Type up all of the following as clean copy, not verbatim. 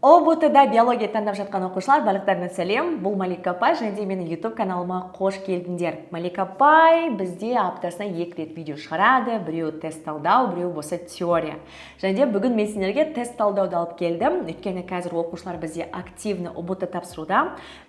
ҰБТ да биология таңдап жатқан оқушылар, барлықтарына сәлем! Бұл Малика апай және де менің YouTube каналыма қош келдіңдер. Малика апай бізде аптасына екі рет видео шығарады: біреуі тест талдау, біреуі болса теория. Және де бүгін мен сендерге тест талдауды алып келдім, өйткені қазір оқушылар бізде активно ҰБТ тапсыруда.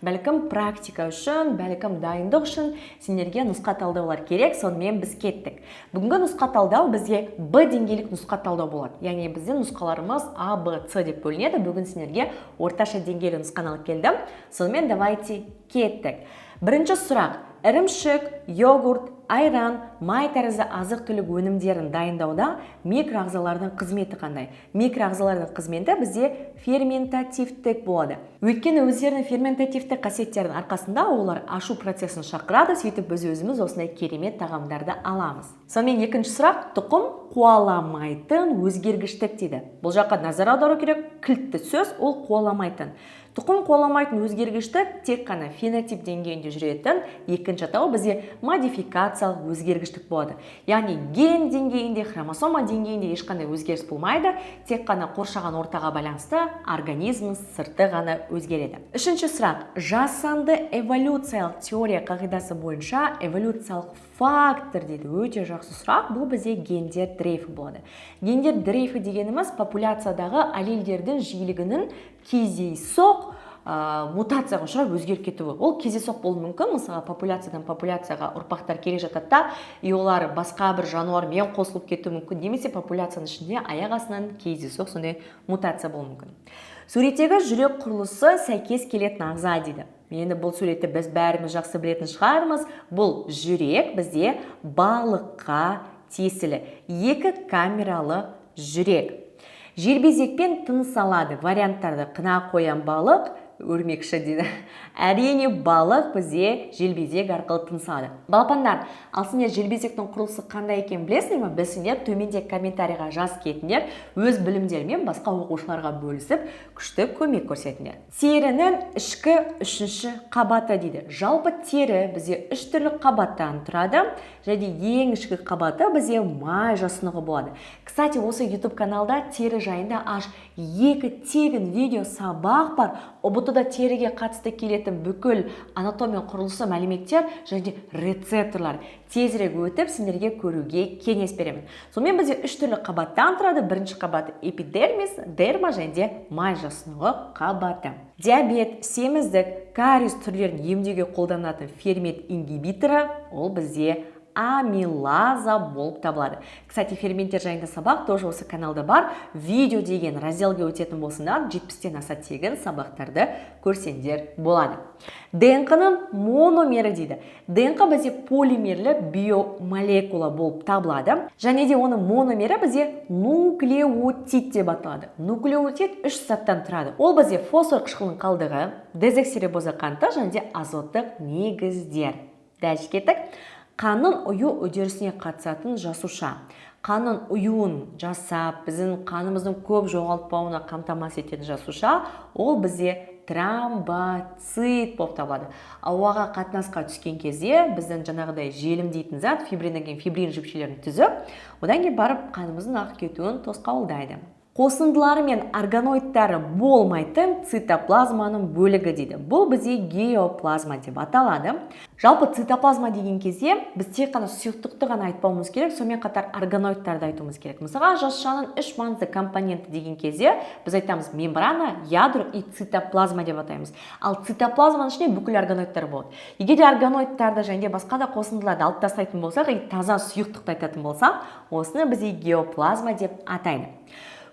Бәлкім, практика үшін, бәлкім, дайындық үшін сендерге нұсқа талдаулар керек. Сонымен, біз кеттік. Бүгінгі нұсқа талдау бізге Б деңгейлік нұсқа талдау болады, яғни біздің нұсқаларымыз А, Б, С деп бөлінеді. Бүгін сендерге орташа деңгейлі нұсқаны алып келдім. Сонымен, давайте, кеттік. Бірінші сұрақ: ірімшік, йогурт, айран, май тәрізді азық түлік өнімдерін дайындауда микроағзалардың қызметі қандай? Микроағзалардың қызметі бізде ферментативтік болады, өйткені өздерінің ферментативтік қасиеттерінің арқасында олар ашу процесін шақырады. Сөйтіп, біз өзіміз осындай керемет тағамдарды аламыз. Сонымен, екінші сұрақ: тұқым қуаламайтын өзгергіштік дейді. Бұл жаққа назар аудару керек, кілтті сөз ол қуаламайтын. Тұқым қуаламайтын өзгергіштік тек қана фенотип деңгейінде жүретін, екінші атауы бізде модификациялық өзгергіштік болады. Яғни ген деңгейінде, хромосома деңгейінде ешқандай өзгеріс болмайды, тек қана қоршаған ортаға байланысты организмнің сырты ғана өзгереді. Үшінші сұрақ: жасанды эволюциялық теория қағидасы бойынша эволюциялық фактор дейді. Өте жақсы сұрақ. Бұл бізде гендер дрейфі болады. Гендер дрейфі дегеніміз популяциядағы аллельдердің жиілігінің кездейсоқ мутацияға ұшырап, өзгеріп кетуі. Ол кездейсоқ болуы мүмкін. Мысалға, популяциядан популяцияға ұрпақтар келе жатады да, и олар басқа бір жануармен қосылып кетуі мүмкін немесе популяцияның ішінде аяқ астынан кездейсоқ сондай мутация болуы мүмкін. Суреттегі жүрек құрылысы сәйкес келетін ағза дейді. Енді бұл суретті біз бәріміз жақсы білетін шығармыз. Бұл жүрек бізде балыққа тиесілі, екі камералы жүрек. Желбезекпен тыныс алады. Варианттарды: қына, қоян, балық, өрмекші дейді. Әрине, балық бізде желбезек арқылы тыныс алады. Балапандар, ал сендер желбезектің құрылысы қандай екенін білесіңдер ме? Білсеңдер, төменде комментарийға жазып кетіңдер. Өз білімдерімен басқа оқушыларға бөлісіп, күшті көмек көрсетіңдер. Терінің ішкі үшінші қабаты дейді. Жалпы, тері бізде үш түрлі қабаттан тұрады және ең ішкі қабаты бізде май жасұнығы болады. Кстати, осы YouTube каналда тері жайында аж екі тегін видео сабақ бар. ҰБТ да теріге қатысты келетін бүкіл анатомия, құрылысы, мәліметтер және де рецепторлар. Тезірек өтіп, сендерге көруге кеңес беремін. Сонымен, бізде үш түрлі қабаттан тұрады. Бірінші қабаты эпидермис, дерма және де май жасұнығы қабаты. Диабет, семіздік, кариес түрлерін емдеуге қолданылатын фермент ингибиторы, ол бізде амилаза болып табылады. Кстати, ферменттер жайында сабақ тоже осы каналда бар. Видео деген разделге өтетін болсаңдар, 70-тен аса тегін сабақтарды көрсеңдер болады. ДНК-ның мономері дейді. ДНК бізде полимерлі биомолекула болып табылады және де оның мономері бізде нуклеотид деп аталады. Нуклеотид үш заттан тұрады. Ол бізде фосфор қышқылының қалдығы, дезоксирибоза қанты және де азоттық негіздер. Дальше кеттік. Қанның ұю үдерісіне қатысатын жасуша. Қанның ұюын жасап, біздің қанымыздың көп жоғалтпауына қамтамасыз ететін жасуша, ол бізде тромбоцит болып табылады. Ауаға қатынасқа түскен кезде біздің жаңағыдай желімдейтін зат фибриноген, фибрин жіпшелерін түзіп, одан кейін барып қанымыздың ағып кетуін тосқауылдайды. Қосындылары мен органоидтары болмайтын цитоплазманың бөлігі дейді. Бұл бізде геоплазма деп аталады. Жалпы, цитоплазма деген кезде біз тек қана сұйықтықты ғана айтпауымыз керек, сонымен қатар органоидтарды айтуымыз керек. Мысалға, жасушаның үш маңызды компоненті деген кезде біз айтамыз: мембрана, ядро и цитоплазма деп атаймыз. Ал цитоплазманың ішінде бүкіл органоидтар болады. Егер де органоидтарды және де басқа да қосындыларды алып тастайтын болсақ и таза сұйықтықты айтатын болсақ, осыны бізде геоплазма деп атайды.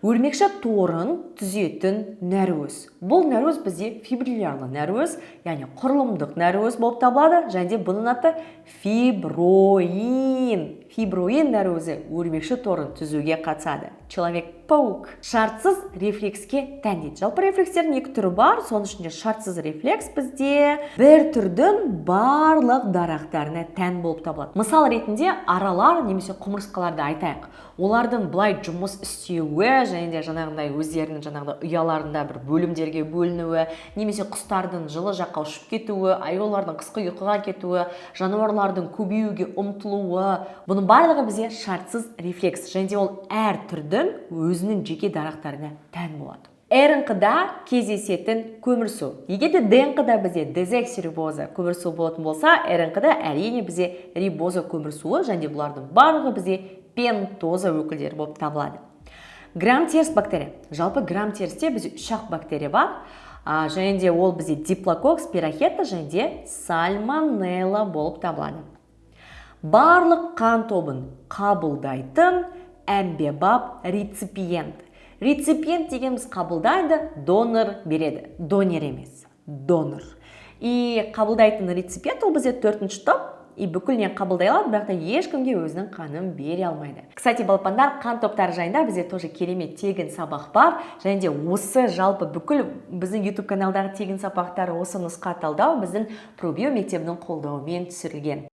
Өрмекші торын түзетін нәруыз. Бұл нәруыз бізде фибриллярлы нәруыз, яғни құрылымдық нәруыз болып табылады және де бұның аты фиброин. Фиброин нәруызы өрмекші торын түзуге қатысады. Человек паук. Шартсыз рефлекске тән дейді. Жалпы, рефлекстердің екі түрі бар, соның ішінде шартсыз рефлекс бізде бір түрдің барлық дарақтарына тән болып табылады. Мысал ретінде аралар немесе құмырсқаларды айтайық. Олардың былай жұмыс істеуі және де жаңағындай өздерінің жаңағыдай ұяларында бір бөлімдерге бөлінуі немесе құстардың жылы жаққа ұшып кетуі, аюлардың қысқы ұйқыға кетуі, жануарлардың көбеюге ұмтылуы, бұның барлығы бізде шартсыз рефлекс және де ол әр түрдің өзінің жеке дарақтарына тән болады. РНҚ-да кездесетін көмірсу. Егер де ДНҚ-да бізде дезоксирибоза көмірсу болатын болса, РНҚ-да, әрине, бізде рибоза көмірсуы және де бұлардың барлығы бізде пентоза өкілдері болып табылады. Грам теріс бактерия. Жалпы, грам терісте бізде үш ақ бактерия бар, және де ол бізде диплококк, спирохета және де сальмонелла болып табылады. Барлық қан тобын қабылдайтын әмбебап реципиент. Реципиент дегеніміз қабылдайды, донор береді, донер емес, донор. И қабылдайтын реципиент ол бізде төртінші топ и бүкіл қабылдай алады, бірақ та ешкімге өзінің қанын бере алмайды. Кстати, балапандар, қан топтары жайында бізде тоже керемет тегін сабақ бар және де осы жалпы бүкіл біздің YouTube каналдағы тегін сабақтар, осы нұсқа талдау біздің Пробио мектебінің қолдауымен түсірілген.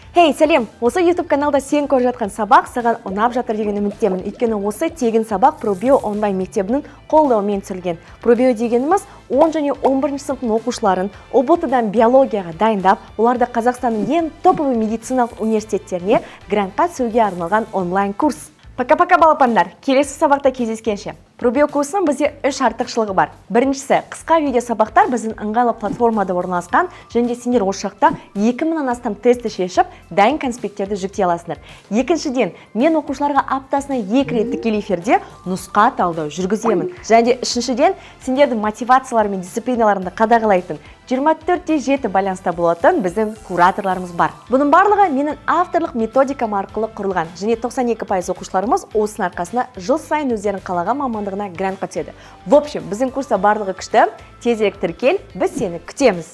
Хей, сәлем! Осы YouTube каналда сен көріп жатқан сабақ саған ұнап жатыр деген үміттемін. Өйткені осы тегін сабақ Пробио онлайн мектебінің қолдауымен түсірілген. Пробио дегеніміз 10 және 11 сыныптың оқушыларын ҰБТ-дан биологияға дайындап, оларды Қазақстанның ең топовый медициналық университеттеріне грантқа түсуге арналған онлайн курс. Пока-пока, балапандар! Келесі сабақта кездескенше. Пробио курсының бізде үш артықшылығы бар. Біріншісі, қысқа видео сабақтар біздің ыңғайлы платформада орналасқан және де сендер осы жақта 2000-нан астам тестті шешіп, дайын конспекттерді жүктей аласыңдар. Екіншіден, мен оқушыларға аптасына екі рет тікелей эфирде нұсқа талдау жүргіземін. Және де үшіншіден, сендердің мотивациялары мен дисциплиналарыңды қадағалайтын, 24/7 байланыста болатын біздің кураторларымыз бар. Бұның барлығы менің авторлық методикам арқылы құрылған және 92% оқушыларымыз осының арқасында жыл сайын өздерінің қалаған мамандығына грантқа түседі. В общем, біздің курста барлығы күшті. Тезірек тіркел, біз сені күтеміз.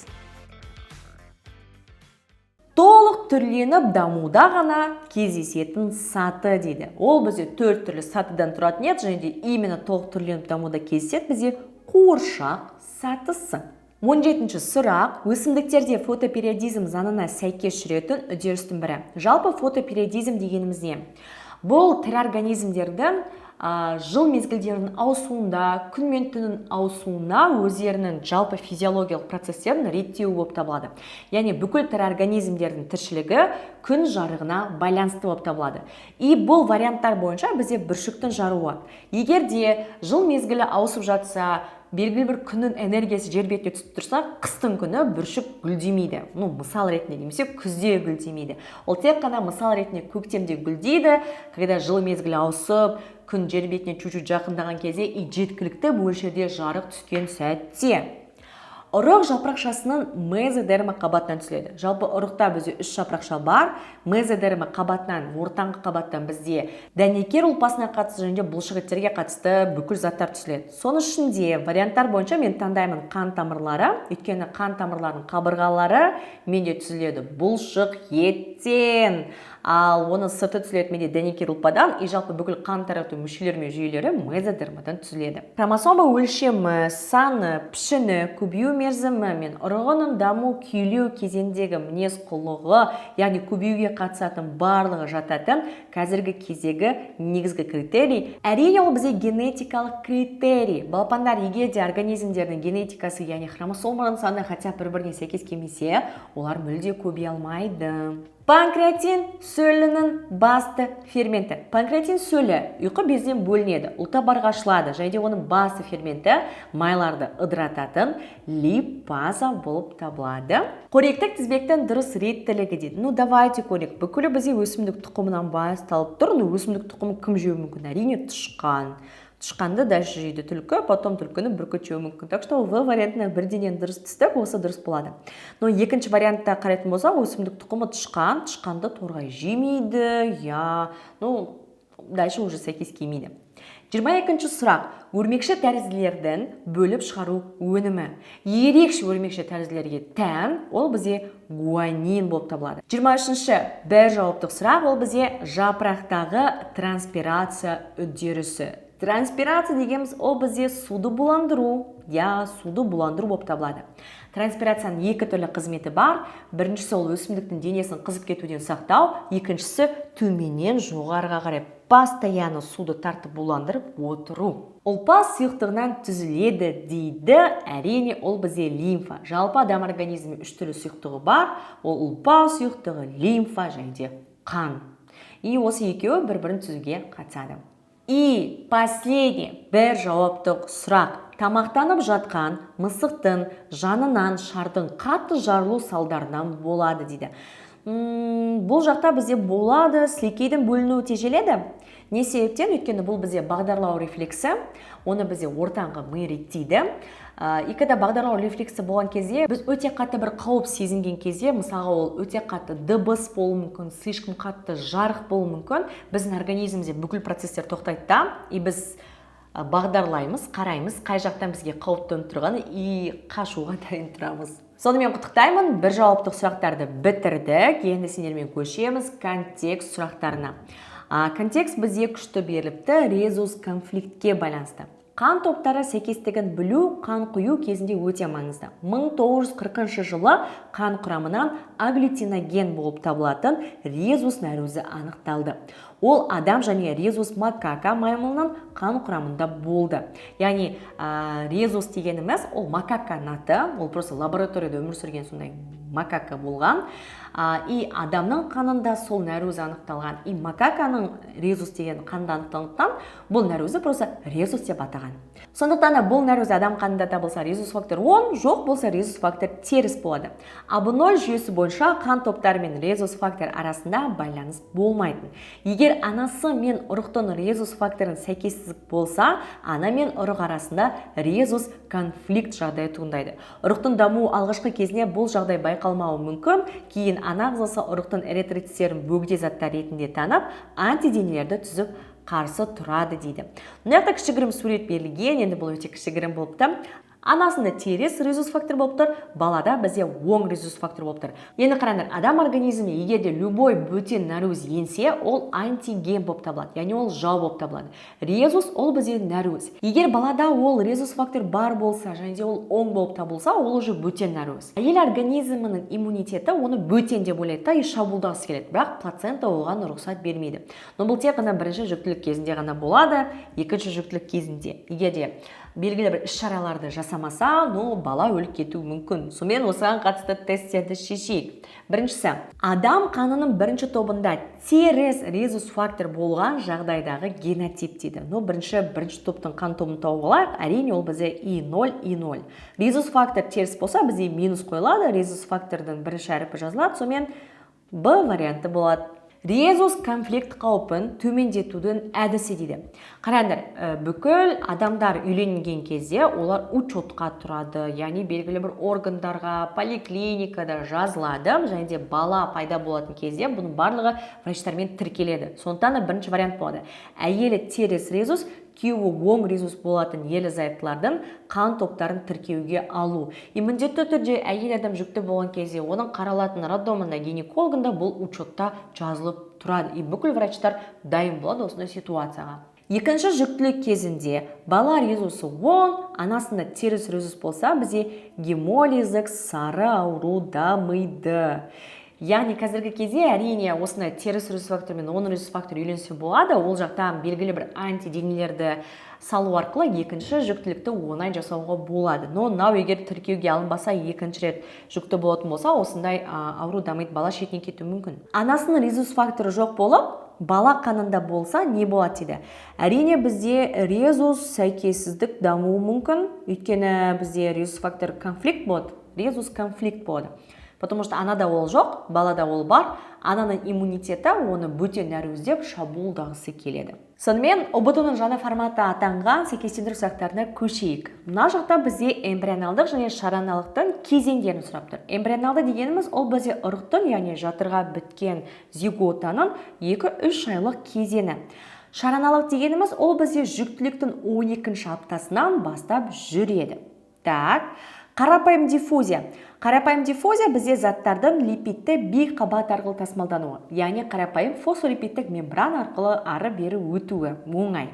Толық түрленіп дамуда ғана кездесетін саты дейді. Ол бізде төрт түрлі сатыдан тұратын еді және де именно толық түрленіп дамуда кездеседі бізде қуыршақ сатысы. 17 сұрақ. Өсімдіктерде фотопериодизм заңына сәйкес жүретін үдерістің бірі. Жалпы, фотопериодизм дегеніміз не? Бұл тірі организмдердің жыл мезгілдерінің ауысуында, күн мен түннің ауысуына өздерінің жалпы физиологиялық процестерін реттеуі болып табылады. Яғни бүкіл тірі организмдердің тіршілігі күн жарығына байланысты болып табылады. И бұл варианттар бойынша бізде бүршіктің жаруы. Егер де жыл мезгілі ауысып жатса, белгілі бір күннің энергиясы жер бетіне түсіп тұрса, қыстың күні бүршік гүлдемейді, ну, мысал ретінде, немесе күзде гүлдемейді. Ол тек қана, мысал ретінде, көктемде гүлдейді, когда жыл мезгілі ауысып, күн жер бетіне чуть-чуть жақындаған кезде и жеткілікті мөлшерде жарық түскен сәтте. Ұрық жапырақшасының мезодерма қабатынан түзіледі. Жалпы, ұрықта бізде үш жапырақша бар. Мезодерма қабатынан, ортаңғы қабаттан бізде дәнекер ұлпасына қатысты және де бұлшықеттерге қатысты бүкіл заттар түзіледі. Соның ішінде варианттар бойынша мен таңдаймын қан тамырлары, өйткені қан тамырларының қабырғалары менде түзіледі бұлшық еттен, ал оның сырты түзіледі менде дәнекер ұлпадан, и жалпы бүкіл қан тарату мүшелері мен жүйелері мезодермадан түзіледі. Хромосома өлшемі, саны, пішіні, көбею мерзімі мен ұрығының даму күйлеу кезеңдегі мінез құлығы, яғни көбеюге қатысатын барлығы жататын қазіргі кездегі негізгі критерий, әрине, ол бізде генетикалық критерий. Балапандар, егер де организмдердің генетикасы, яғни хромосомалардың саны хотя бір біріне сәйкес келмесе, олар мүлде көбейе алмайды. Панкреатин сөлінің басты ферменті. Панкреатин сөлі ұйқы безінен бөлінеді, ұлтабарға ашылады және де оның басты ферменті майларды ыдырататын липаза болып табылады. Қоректік тізбектің дұрыс реттілігі дейді. Ну, давайте көрейік. Бүкілі бізде өсімдік тұқымынан басталып тұр. Ну, өсімдік тұқымы кім жеуі мүмкін? Әрине, тышқан. Тышқанды дальше жейді түлкі, потом түлкіні бүркіт жеуі мүмкін. Так что В вариантына бірденен дұрыс түстік, осы дұрыс болады. Но екінші вариантта қарайтын болсақ, өсімдік тұқымы тышқан, тышқанды торғай жемейді, я, ну, дальше уже сәйкес келмейді. 22 сұрақ. Өрмекші тәрізділердің бөліп шығару өнімі. Ерекше өрмекші тәрізділерге тән ол бізде гуанин болып табылады. 23-ші бір жауаптық сұрақ, ол бізде жапырақтағы транспирация үдерісі. Транспирация дегеніміз ол бізде суды буландыру, я, суды буландыру болып табылады. Транспирацияның екі түрлі қызметі бар. Біріншісі, ол өсімдіктің денесін қызып кетуден сақтау, екіншісі, төменнен жоғарыға қарай постоянно суды тартып, буландырып отыру. Ұлпа сұйықтығынан түзіледі дейді. Әрине, ол бізде лимфа. Жалпы, адам организмінде үш түрлі сұйықтығы бар. Ол ұлпа сұйықтығы, лимфа және де қан. И осы екеуі бір бірін түзуге қатысады. И последний бір жауаптық сұрақ. Тамақтанып жатқан мысықтың жанынан шардың қатты жарылу салдарынан болады дейді. Бұл жақта бізде болады, сілекейдің бөлінуі тежеледі. Не себептен? Өйткені бұл бізде бағдарлау рефлексі, оны бізде ортаңғы ми реттейді. И когда бағдарлау рефлексі болған кезде, біз өте қатты бір қауіп сезінген кезде, мысалға, ол өте қатты дыбыс болуы мүмкін, слишком қатты жарық болуы мүмкін, біздің организмде бүкіл процесстер тоқтайды да, и біз бағдарлаймыз, қараймыз, қай жақтан бізге қауіп төніп тұрғанын, и қашуға дайын тұрамыз. Сонымен, құттықтаймын, бір жауаптық сұрақтарды бітірдік. Енді сендермен көшеміз контекст сұрақтарына. Контекст бізде күшті беріліпті, резус конфликтке байланысты. Қан топтары сәйкестігін білу қан құю кезінде өте маңызды. 1940 жылы қан құрамынан агглютиноген болып табылатын резус нәруызы анықталды. Ол адам және резус макака маймылының қан құрамында болды. Яғни резус дегеніміз ол макаканың аты, ол просто лабораторияда өмір сүрген сондай макака болған. И адамның қанында сол нәруыз анықталған. И макаканың резус деген қанда анықталғандықтан, бұл нәруызды просто резус деп атаған. Сондықтан да бұл нәруыз адам қанында табылса, резус фактор оң, жоқ болса, резус фактор теріс болады. АБ0 жүйесі бойынша қан топтары мен резус фактор арасында байланыс болмайтын. Егер анасы мен ұрықтың резус факторын сәйкессіздік болса, ана мен ұрық арасында резус конфликт жағдайы туындайды. Ұрықтың дамуы алғашқы кезінде бұл жағдай байқалмауы мүмкін, кейін ана ағзасы ұрықтың эритроциттерін бөгде заттар ретінде танып, антиденелерді түзіп, қарсы тұрады дейді. Мына жақта кішігірім сурет берілген, енді бұл өте кішігірім болыпты. Анасында теріс резус фактор болып тұр, балада бізде оң резус фактор болып тұр. Енді қараңдар, адам организміне егер де любой бөтен нәруыз енсе, ол антиген болып табылады, яғни ол жау болып табылады. Резус ол бізде нәруыз. Егер балада ол резус фактор бар болса және де ол оң болып табылса, ол уже бөтен нәруыз. Әйел организмінің иммунитеті оны бөтен деп ойлайды да, и шабуылдағысы келеді, бірақ плацента оған рұқсат бермейді. Но бұл тек қана бірінші жүктілік кезінде ғана болады. Екінші жүктілік кезінде егер де белгілі бір іс шараларды жасамаса, ну, бала өліп кетуі мүмкін. Сонымен, осыған қатысты тесттерді шешейік. Біріншісі: адам қанының бірінші тобында теріс резус фактор болған жағдайдағы генотип дейді. Ну, бірінші топтың қан тобын тауып алайық. Әрине, ол бізде И0, И0. Резус фактор теріс болса, бізде минус қойылады, резус фактордың бірінші әріпі жазылады. Сонымен, Б варианты болады. Резус конфликт қаупін төмендетудің әдісі дейді. Қараңдар, бүкіл адамдар үйленген кезде олар учетқа тұрады, яғни белгілі бір органдарға, поликлиникада жазылады және де бала пайда болатын кезде бұның барлығы врачтармен тіркеледі. Сондықтан да бірінші вариант болады. Әйелі теріс резус, күйеуі оң резус болатын ерлі зайыптылардың қан топтарын тіркеуге алу. И міндетті түрде әйел адам жүкті болған кезде оның қаралатын роддомында, гинекологында бұл учетта жазылып тұрады, и бүкіл врачтар дайын болады осындай ситуацияға. Екінші жүктілік кезінде бала резусы оң, анасында теріс резус болса, бізде гемолиздік сары ауру дамиды. Яғни қазіргі кезде, әрине, осындай теріс резус фактор мен оң резус фактор үйленсе болады. Ол жақта белгілі бір антиденелерді салу арқылы екінші жүктілікті оңай жасауға болады. Но мынау егер тіркеуге алынбаса, екінші рет жүкті болатын болса, осындай ауру дамиды, бала шетінен кетуі мүмкін. Анасының резус факторы жоқ болып, бала қанында болса, не болады дейді. Әрине, бізде резус сәйкессіздік дамуы мүмкін, өйткені бізде резус фактор конфликт болады, резус конфликт болады, потому что анада ол жоқ, балада ол бар. Ананың иммунитеті оны бөтен нәруыз деп шабуылдағысы келеді. Сонымен, ҰБТ ның жаңа форматы атанған сәйкестендіру сұрақтарына көшейік. Мына жақта бізде эмбрионалдық және шараналықтың кезеңдерін сұрап тұр. Эмбрионалды дегеніміз ол бізде ұрықтың, яғни жатырға біткен зиготаның 2-3 айлық кезеңі. Шараналық дегеніміз ол бізде жүктіліктің 12 аптасынан бастап жүреді. Так, қарапайым диффузия. Қарапайым диффузия бізде заттардың липидті бейқабат арқылы тасымалдануы, яғни қарапайым фосфолипидтік мембрана арқылы ары бері өтуі оңай.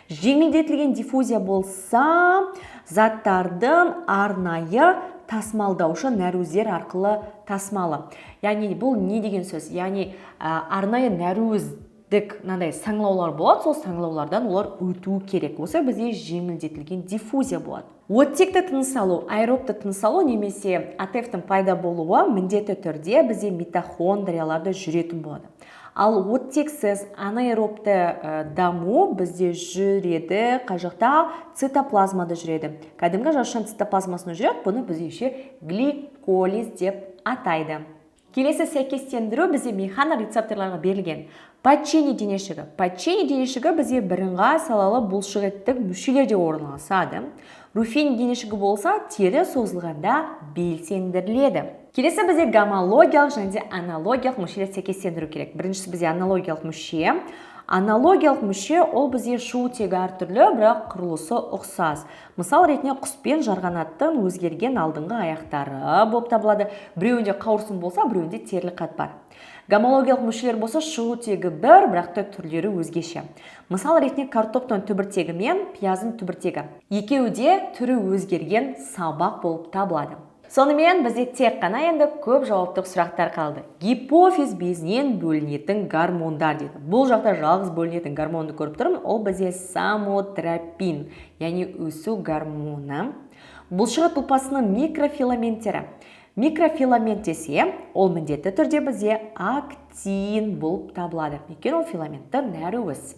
Жеңілдетілген диффузия болса, заттардың арнайы тасымалдаушы нәруіздер арқылы тасымалы. Яғни бұл не деген сөз? Яғни арнайы нәруіздік мынандай саңылаулар болады, сол саңылаулардан олар өтуі керек. Осы бізде жеңілдетілген диффузия болады. Оттекті тыныс алу, аэробты тыныс алу немесе АТФ-тің пайда болуы міндетті түрде бізде митохондрияларда жүретін болады. Ал оттексіз анаэробты даму бізде жүреді қай жақта? Цитоплазмада жүреді. Кәдімгі жасушаның цитоплазмасында жүреді. Бұны бізде еще гликолиз деп атайды. Келесі сәйкестендіру бізде механорецепторларға берілген. Пачини денешігі. Пачини денешігі бізде бірыңғай салалы бұлшықеттік мүшелерде орналасады. Руффини денешігі болса, тері созылғанда белсендіріледі. Келесі бізде гомологиялық және де аналогиялық мүшелер сәйкестендіру керек. Біріншісі бізде аналогиялық мүше. Аналогиялық мүше ол бізде шығу тегі әртүрлі, бірақ құрылысы ұқсас. Мысал ретінде құс пен жарғанаттың өзгерген алдыңғы аяқтары болып табылады. Біреуінде қауырсын болса, біреуінде терілі қатпар. Гомологиялық мүшелер болса, шығу тегі бір, бірақ та түрлері өзгеше. Мысал ретінде картоптың түбіртегі мен пияздың түбіртегі. Екеуі де түрі өзгерген сабақ болып табылады. Сонымен, бізде тек қана енді көп жауаптық сұрақтар қалды. Гипофиз безінен бөлінетін гормондар дейді. Бұл жақта жалғыз бөлінетін гормонды көріп тұрмын, ол бізде самотропин, яғни өсу гормоны. Бұлшықет ұлпасының микрофиламенттері. Микрофиламент десе, ол міндетті түрде бізде актин болып табылады. Өйткені ол филаментті нәруыз.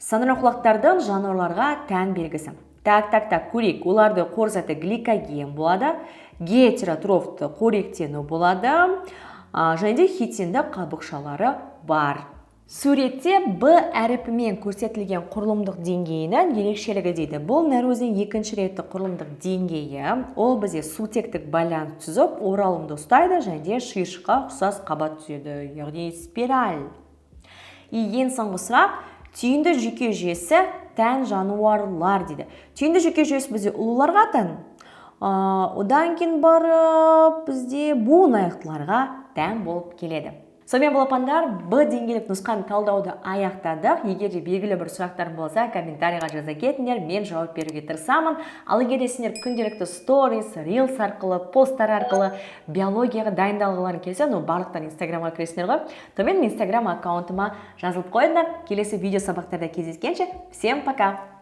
Саңырауқұлақтардың жануарларға тән белгісі. Так, так, так, көрейік. Оларды қор заты гликоген болады, гетеротрофты қоректену болады, және де хитинді қабықшалары бар. Суретте Б әріпімен көрсетілген құрылымдық деңгейінің ерекшелігі дейді. Бұл нәруыздың екінші ретті құрылымдық деңгейі. Ол бізде сутектік байланыс түзіп, оралымды ұстайды және де шиыршыққа ұқсас қабат түзеді, яғни спираль. И ең соңғы сұрақ: түйінді жүйке жүйесі тән жануарлар дейді. Түйінді жүйке жүйесі бізде ұлуларға тән. Одан кейін барып бізде буын аяқтыларға тән болып келеді. Сонымен, балапандар, Б деңгейлік нұсқаны талдауды аяқтадық. Егер де белгілі бір сұрақтарың болса, комментарийға жаза кетіңдер, мен жауап беруге тырысамын. Ал егер де сендер күнделікті сторис, рилс арқылы, посттар арқылы биологияға дайындалғыларың келсе, ну, барлықтарың Инстаграмға кіресіңдер ғой, то менің Инстаграм аккаунтыма жазылып қойыңдар. Келесі видео сабақтарда кездескенше, всем пока!